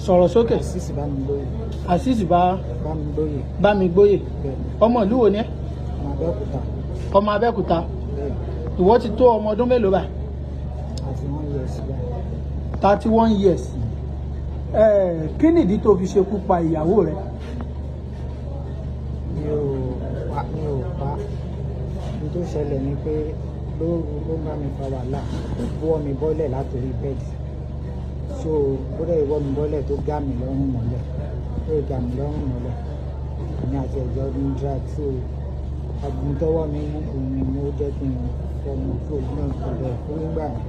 Sọ̀rọ̀ sókè. Azeez Bámigbóyè. Azeez bá Bámigbóyè. Bámigbóyè. Bẹ́ẹ̀. Ọmọ ìlú wo ni ẹ́? Ọmọ Abẹ́òkúta. Ọmọ Abẹ́òkúta. Bẹ́ẹ̀. Ìwọ ti tó ọmọ ọdún mélòó báyìí? 31 years báyìí. 31 years. Kí nìdí tó fi ṣekú pa ìyàwó rẹ? Mi ò pa, mi ò pa. Ohun tó ṣẹlẹ̀ ni pé lóru ló ń bá mi fa wàhálà, ó wọ́ mi bọ́lẹ̀ látòrí bẹ́ẹ̀dì. So ó dẹ̀ wọ́ mi bọ́lẹ̀ tó gá mi lọ́rùn mọ́lẹ̀, ó gá mi lọ́rùn mọ́lẹ̀. Èmi àti ẹ̀jọ́ ń drag, so àgùn tọwọ́ mi mú òun ni mo jẹ́ kí n fọmọ tó náà kò bẹ̀ fún nígbà yẹn.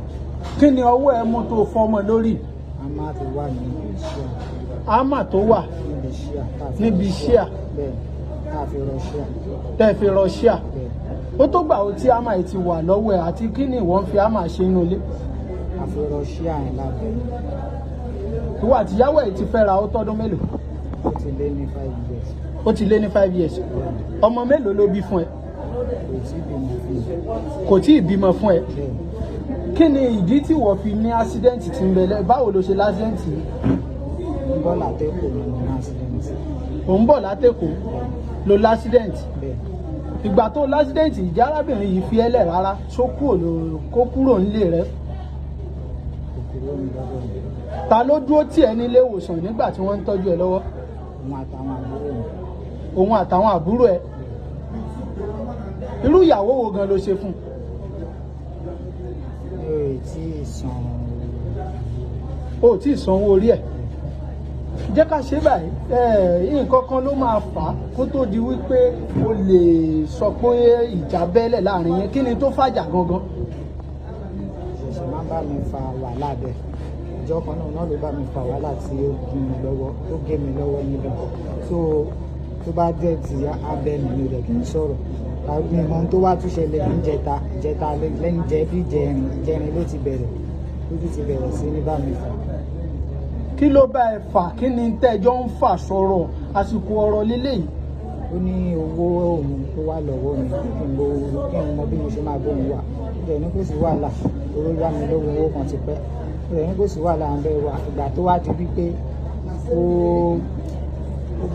Kí ni ọwọ́ ẹ mú tó fọmọ lórí? A máa fi wà níbi iṣẹ́. Ámà tó wà níbi iṣẹ́ tá a fi níbi rọ iṣẹ́ bẹ́ẹ̀, tá a fi rọ ṣíà. Tẹ́ fi rọ ṣíà? Bẹ́ẹ̀. Ó tó gbà ó tí ámà yìí ti wà lọ́wọ́ ẹ, àti kí ni ìwọ ń fi ámà ṣe inú ilé? A fi rọ ṣíà yẹn lábẹ́. Ìwọ àtìyàwó ẹ ti fẹ́ra ó tọ́dún mélòó? Ó ti lé ní 5 years. Ó ti lé ní 5 years. Ọmọ mélòó ló bí fún ẹ? Kò tí bímọ fún mi. Kò tí ì bímọ fún ẹ? Bẹ́ẹ̀. Kí ni ìdí tí wọ́n fi ní accident tí ń bẹ lẹ́? Báwo ló ṣe l'accident yìí? Ń bọ́ látẹ́kọ̀ọ́ ní mo ní accident. Ò ń bọ̀ látẹ̀kọ́ ló l'accident? Bẹ́ẹ̀. Ìgbà tó l'accident, ìjà arábìnrin yìí fi ẹ́lẹ̀ rárá ṣó kúrò ló kó kúrò nílé rẹ? Kò kúrò ní lọ́dọ̀ mi. Ta ló dúró tì ẹ́ nílé ìwòsàn nígbà tí wọ́n ń tọ́jú ẹ lọ́wọ́? Òun àtàwọn àbúrò mi. Òun àtàwọn àbúrò ẹ. Irú ìyàwó wo gan ló ṣe fún un? Mi ò tí ì san. O ò tí ì sanwó orí ẹ̀. Jẹ́ ká ṣe báyìí. Nǹkan kan ló máa fà á kó tó di wípé o lè sọ pé ìjà bẹ́lẹ̀ láàrin yẹn. Kí ni tó fàjà gangan? Ṣẹ̀ṣẹ̀ máa ń bá mi fa wàhálà bẹ́ẹ̀. Ìjọ kan náà ló bá mi fa wàhálà tí ó gún mi lọ́wọ́, tó gé mi lọ́wọ́ níbẹ̀. So tó bá dẹ̀ ti abẹ́ mi, mi ò dẹ̀ kí n sọ̀rọ̀. Àbí ohun tó wá tún ṣẹlẹ̀ ní ìjẹta, ìjẹta lẹ́yìn jẹ́ bí ìjẹrin, ìjẹrin ló ti bẹ̀rẹ̀, ló tún ti bẹ̀rẹ̀ sí ní bá mi fà. Kí ló bá ẹ fà? Kí ni tẹ́jọ́ ń fà sọ̀rọ̀ àsìkò ọ̀rọ̀ lélẹ́yìí? Ó ní owó òun tó wà lọ́wọ́ mi, kí n bo, kí n mọ bí mo ṣe máa bóun wà. Ó dẹ̀ ní kò sí wàhálà, owó yá mi lówó, owó kan ti pẹ́. Ó dẹ̀ ní kò sí wàhálà, à ń bẹ wà. Ìgbà tó wá di wípé ó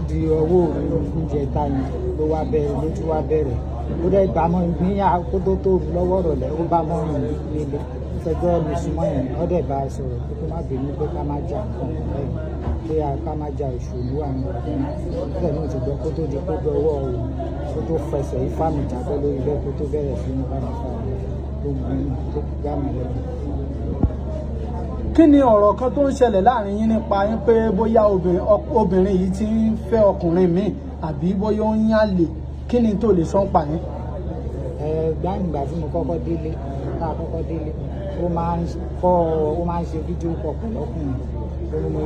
di ọwọ́ oúnjẹ ta yẹn ló wá bẹ̀rẹ̀, ló tún wá bẹ̀rẹ̀. Ó dẹ̀ gbà mọ́ ní kó tó lọ́wọ́ rọ̀lẹ́, ó bá mọ́ mi nílé. Ó fẹjọ́ mi súnmọ́ yẹn, ó dẹ̀ bá a sọ̀rọ̀ pé kó má bínú, pé ká má jà nǹkan bẹ́ẹ̀, pé ká má jà, ìṣòro wà ní ọdún. Ó dẹ̀ ní òtún gbọ́ kó tó di kó dọwọ́ òun, kó tó fẹsẹ̀ ifá mi jábọ́ lórí bẹ́ẹ̀, kó tó bẹ̀rẹ̀ sí ní bá mi fa ọ̀rọ̀ tó gún tó gbá mi lẹ́nu. Kí ni ọ̀rọ̀ kan tó ń ṣẹlẹ̀ láàrin yín nípa yín pé bóyá obìnrin yìí ti ń fẹ́ ọkùnrin míì àbí bóyá ó ń yàn lè? Kí ni tó lè sọ ń pa yín? Ẹ gbàǹgbà tí mo kọ́kọ́ délé, tá a kọ́kọ́ délé, ó máa ń kọ́, ó máa ń ṣe video call pẹ̀lú ọkùnrin. Ó ní mo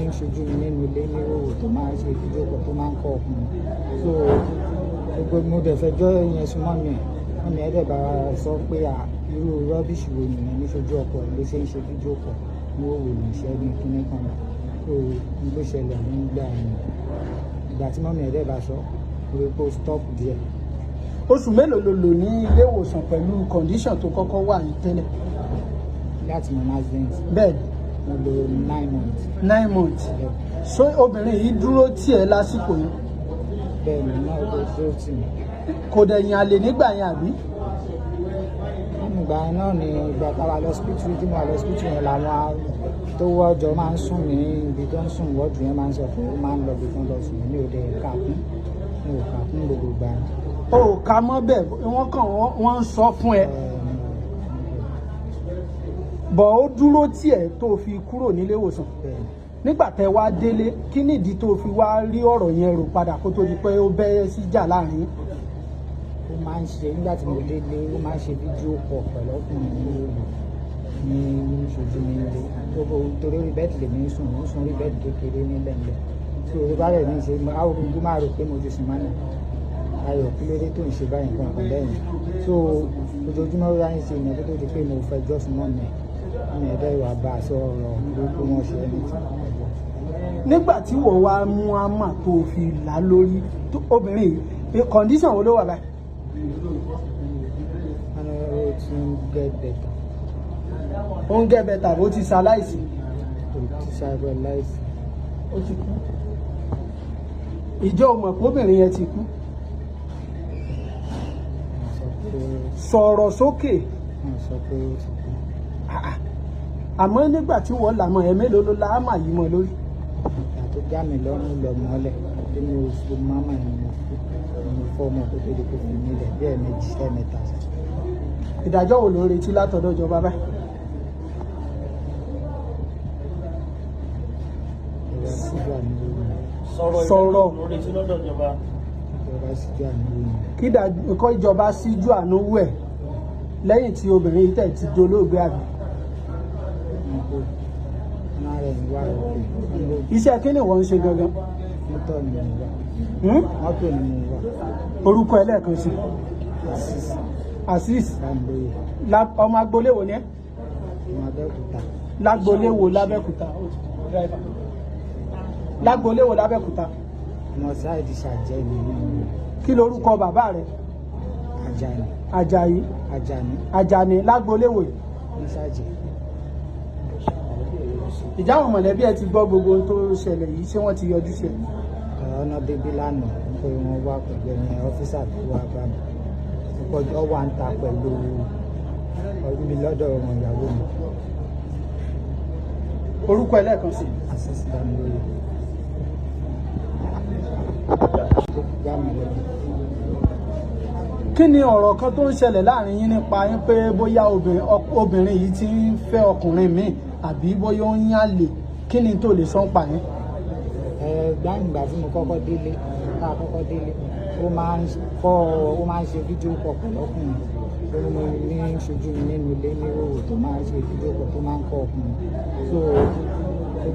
ní ṣojú mi nínú ilé ní òwò tó máa ń ṣe video call, tó máa ń kọ́ ọkùnrin. So gbogbo mo dẹ̀ fẹjọ́ yẹn súnmọ́ mi ẹ̀, wọ́n mi ẹ̀ dẹ̀ bá sọ pé à irú rubbish wo nìyẹn, ní ṣojú ọkọ ẹ̀ ló ṣe ń ṣe video call ní òwò níṣẹ́ ní kíní kan náà. So n ló ṣẹlẹ̀ nígbà yẹn. Ìgbà tí mummy ẹ̀ dẹ̀ bá sọ, mo rí pé ó stop díẹ̀. Oṣù mélòó ló lò ní ilé ìwòsàn pẹ̀lú condition tó kọ́kọ́ wà ní tẹ́lẹ̀? Láti mo ní accident? Bẹ́ẹ̀. Mo lò 9 months. 9 months. Bẹ́ẹ̀. So obìnrin yìí dúró tì ẹ́ lásìkò yẹn? Bẹ́ẹ̀ ni, náà ó dúró tì mí. Kò dẹ̀ yàn àlè nígbà yẹn, àbí? Nínú ìgbà yẹn náà ni ìgbà táwa lọ hospital, tí mo wà lọ hospital yẹn, làwọn tó wọ́jọ máa ń sùn ní ibi tó ń sùn wọ́ọ̀dù yẹn máa ń sọ pé ó máa ń lọ ibi tó ń lọ sùn. Mi ò dẹ̀ kà kún, mi ò kà kún gbogbo ìgbà yẹn. O ò ká mọ́ bẹ́ẹ̀, wọ́n kàn wọ́n ń sọ fún ẹ bọ̀, ó dúró tì ẹ́ tó fi kúrò nílé ìwòsàn? Bẹ́ẹ̀. Nígbà tẹ́ wá délé, kí nìdí tó fi wá rí ọ̀rọ̀ yẹn rò padà kó tó di pé ó bẹ́ sí jà láàrin yín? Ó máa ń ṣe nígbà tí mo délé, ó máa ń ṣe video call pẹ̀lú ọkùnrin ní òru ní ṣojú mi nílé. Gbogbo torí orí bẹ́ẹ̀dì lèmi ń sùn, mò ń sùn orí bẹ́ẹ̀dì kékeré nílẹ̀ ńlẹ̀ tí orí bá rẹ̀ ní ṣe àwọn gbogbo máa rò pé mo ti sùn mọ́nà. Ayọ̀, kí ló dé tó ń ṣe báyìí, nǹkan kan bẹ́ẹ̀ yẹn. So ojoojúmọ́ ló ń ṣe ìyẹn kó tó di pé mo fẹjọ́ sùn mọ́ mi mi ẹ̀dá ìwà bá a sọ ọ̀rọ̀ burúkú wọn ṣe ẹni tí. Nígbà tí wọ́n wá mú ámà tó fi là lórí obìnrin yìí, condition wo ló wà báyìí? Wọn ní ó ti ń get better. Ó ń get better bó ti ṣaláìsí? Kò ti ṣàìbọ̀ láìsí. Ó ti kú. Ìjọ mọ̀ pé obìnrin yẹn ti kú? Wọ́n sọ pé Sọ̀rọ̀ sókè. Wọ́n sọ pé ó ti kú. Àmọ́ nígbà tí wọ́n là mọ́ ẹ, mélòó ló la ámà yìí mọ́ lórí? Ìgbà tó já mi lọ́rùn lọ mọ́lẹ̀ tí mi ò fi máma ni mo fi mo fọ́ ọmọ kó tó di kó fi mí lẹ̀ bí ẹ̀ẹ̀mejì ẹ̀ẹ̀mẹ́ta. Ìdájọ́ wo ló ń retí látọ̀dọ̀ ìjọba báyìí? Ìjọba síjú àánú wò mí. Sọ̀rọ̀. Sọ̀rọ̀ retí lọ́dọ̀ ìjọba. Ìjọba síjú àánú wò mí. Kí kọ́ ìjọba síjú àánú wò ẹ̀ lẹ́yìn tí obìnrin yìí tẹ̀ ti dolóògbé, àbí? Wọn kò náà rẹ̀ ń wá òkè. Iṣẹ́ kí ni wọ́n ń ṣe gangan? Mọ́tò ni mo wà. Hmm? Mọ́tò ni mo wà. Orúkọ ẹlẹ́ẹ̀kan sí? Azeez. Azeez. Bámilóyè. Ọmọ agboolé wo ni ẹ́? Ọmọ Abẹ́òkúta. Lágboolé wo lábẹ́òkúta? Lágboolé wo lábẹ́òkúta? Ọmọ sáìdì ṣàjẹ́ mi nínú. Kí lorúkọ bàbá rẹ? Àjàní. Àjàyí? Àjàní. Àjàní lágboolé wo yìí? Ní Ṣàjẹ́. Ìjà àwọn mọ̀lẹ́bí ẹ ti gbọ́ gbogbo ohun tó ṣẹlẹ̀ yìí? Ṣé wọ́n ti yọjú sí ẹ? Ọ̀nà bíbí lánàá pé wọ́n wá pẹ̀lú ẹni ọ́fíìsà tó wá bá mi. Ọ wà ń ta pẹ̀lú ibi lọ́dọ̀ ọmọ ìyàwó mi. Orúkọ ẹlẹ́ẹ̀kan sí? Azeez Bámilóyè. Gbá mi lọ́dún. Kí ni ọ̀rọ̀ kan tó ń ṣẹlẹ̀ láàrin yín nípa yín pé bóyá obìnrin yìí ti ń fẹ́ ọkùnrin míì àbí bóyá ó ń yàn lè? Kí ni tó lè sọ ń pa yín? Ẹ gbàǹgbà tí mo kọ́kọ́ délé, tá a kọ́kọ́ délé, ó máa ń kọ́, ó máa ń ṣe video call pẹ̀lú ọkùnrin. Ó ní mo ní ṣojú mi nínú ilé ní òwò tó máa ń ṣe video call, tó máa ń kọ́ ọkùnrin. So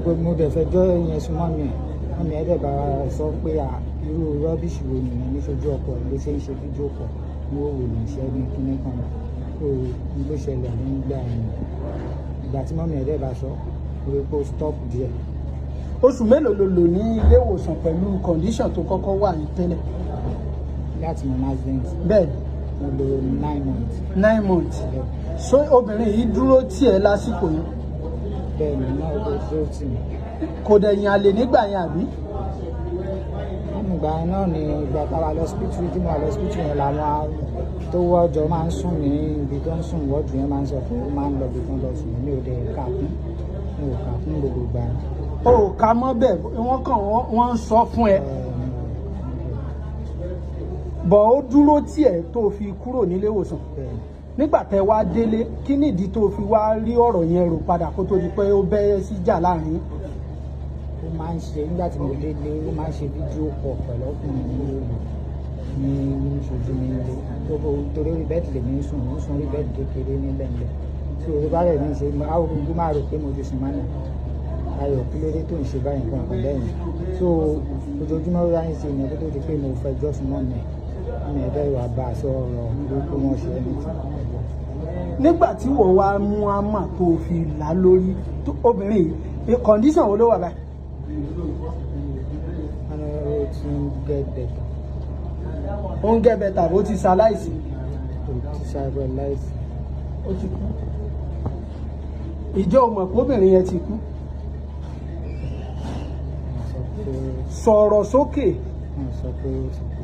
gbogbo mo dẹ̀ fẹjọ́ yẹn sún mọ́ mi ẹ̀, mọ́ mi ẹ̀ dẹ̀ bá sọ pé à irú rubbish wo nìyẹn, ní ṣojú ọkọ ẹ̀ ló ṣe ń ṣe video call ní òwò ló ń ṣe ní kíní kan. So ní ló ṣẹlẹ̀ nígbà yẹn. Ìgbà tí mọ́mí ẹ̀ dẹ̀ bá sọ, mo rí pé ó stop díẹ̀. Oṣù mélòó ló lò ní ilé ìwòsàn pẹ̀lú condition tó kọ́kọ́ wà ní tẹ́lẹ̀? Láti mo accident? Bẹ́ẹ̀. Mo lò 9 months. 9 months. Yeah. So obìnrin yìí dúró tì ẹ́ lásìkò yẹn? Bẹ́ẹ̀ ni náà, ó dúró tì mí. Kò dẹ̀ yàn àlè nígbà yẹn, àbí? Lẹ́nu ìgbà yẹn náà ni ìgbà tá a wà lọ́sípítù, tí mo wà lọ́sípítù yẹn, làwọn tó wọ́jọ máa ń sùn ní ibi tó ń sùn wọ́ọ̀dù yẹn máa ń sọ pé ó máa ń lọ ibi tó ń lọ sùn. Mi ò dẹ̀ kà kún, mi ò kà kún gbogbo ìgbà yẹn. O ò ká mọ́ bẹ́ẹ̀, wọ́n kàn wọ́n ń sọ fún ẹ bọ̀, ó dúró tì ẹ́ tó fi kúrò nílé ìwòsàn? Bẹ́ẹ̀ ni. Nígbà tẹ́ wá délé, kí nìdí tó fi wá rí ọ̀rọ̀ yẹn rò padà kó tó di pé ó bẹ́ sí jà láàrin yín? Ó máa ń ṣe nígbà tí mo délé, ó máa ń ṣe video call pẹ̀lú ọkùnrin ní òru ní ṣojú mi nílé tó bó torí orí bed lèmi ń sùn, mo ń sùn orí bed kékeré nílẹ̀ nílẹ̀ tí orí bá rẹ̀ ní ṣe àwọn gbogbo máa rò pé mo ti sùn mánà. Ayọ̀, kí ló dé tó ń ṣe báyìí, nǹkan kan lẹ́yìn? So ojoojúmọ́ ló ń ṣe ìyẹn kó tó di pé mo fẹjọ́ sùn mọ́ mi, mi ẹ̀dá ìwà bá a sọ ọ̀rọ̀ burúkú wọn ṣe ẹni tí Nígbà tí wọ́n wá mú àmà tó fi là lórí obìnrin yìí, condition wo ló wà báyìí? Wọn ní ó ti ń get better. Ó ń get better bó ti ṣaláìsí? Kò ti ṣàìpẹ́ láìsí. Ó ti kú. Ìjọ mọ̀ pé obìnrin yẹn ti kú? Wọ́n sọ pé Sọ̀rọ̀ sókè. Wọ́n sọ pé ó ti kú.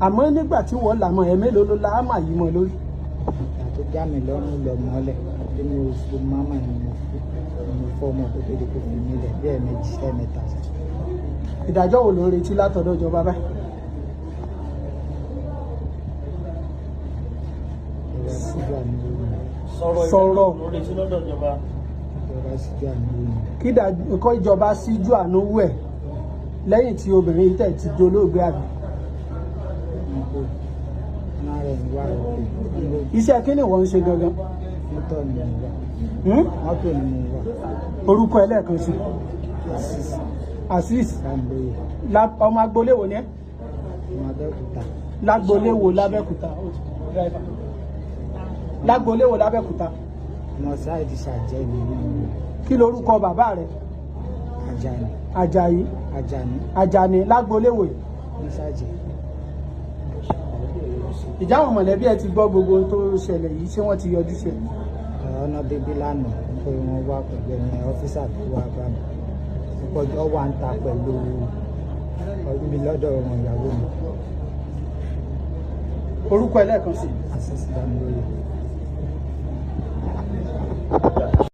Àmọ́ nígbà tí wọ́n là mọ́ ẹ, mélòó ló la ámà yìí mọ́ lórí? Ìgbà tó já mi lọ́rùn lọ mọ́lẹ̀ tí mi ò fi máma ni mo fi mo fọ́ ọmọ kó tó di kó fi mí lẹ̀ bí ẹ̀ẹ̀mejì ẹ̀ẹ̀mẹ́ta. Ìdájọ́ wo ló ń retí látọ̀dọ̀ ìjọba báyìí? Ìjọba síjú àánú wò mí. Sọ̀rọ̀. Sọ̀rọ̀. Retí lọ́dọ̀ ìjọba. Ìjọba síjú àánú wò mí. Kí kọ́ ìjọba síjú àánú wò ẹ̀ lẹ́yìn tí obìnrin yìí tẹ̀ ti dolóògbé, àbí? Wọn kò náà rẹ̀ ń wá òkè. Iṣẹ́ kí ni wọ́n ń ṣe gangan? Mọ́tò ni mo wà. Hmm? Mọ́tò ni mo wà. Orúkọ ẹlẹ́ẹ̀kan sí? Azeez. Azeez. Bámilóyè. Ọmọ agboolé wo ni ẹ́? Ọmọ Abẹ́òkúta. Lágboolé wo lábẹ́òkúta? Lágboolé wo lábẹ́òkúta? Ọmọ sáìdì ṣàjẹ́ mi nínú. Kí lorúkọ bàbá rẹ? Àjàní. Àjàyí? Àjàní. Àjàní lágboolé wo yìí? Ní Ṣàjẹ́. Ìjà àwọn mọ̀lẹ́bí ẹ ti gbọ́ gbogbo ohun tó ṣẹlẹ̀ yìí? Ṣé wọ́n ti yọjú sí ẹ? Ọ̀nà bíbí lánàá pé wọ́n wá pẹ̀lú ẹni ọ́fíìsà tó wá bá mi. Ó wà ń ta pẹ̀lú ibi lọ́dọ̀ ọmọ ìyàwó mi. Orúkọ ẹ lẹ́ẹ̀kan sí i. Azeez Bámilóyè.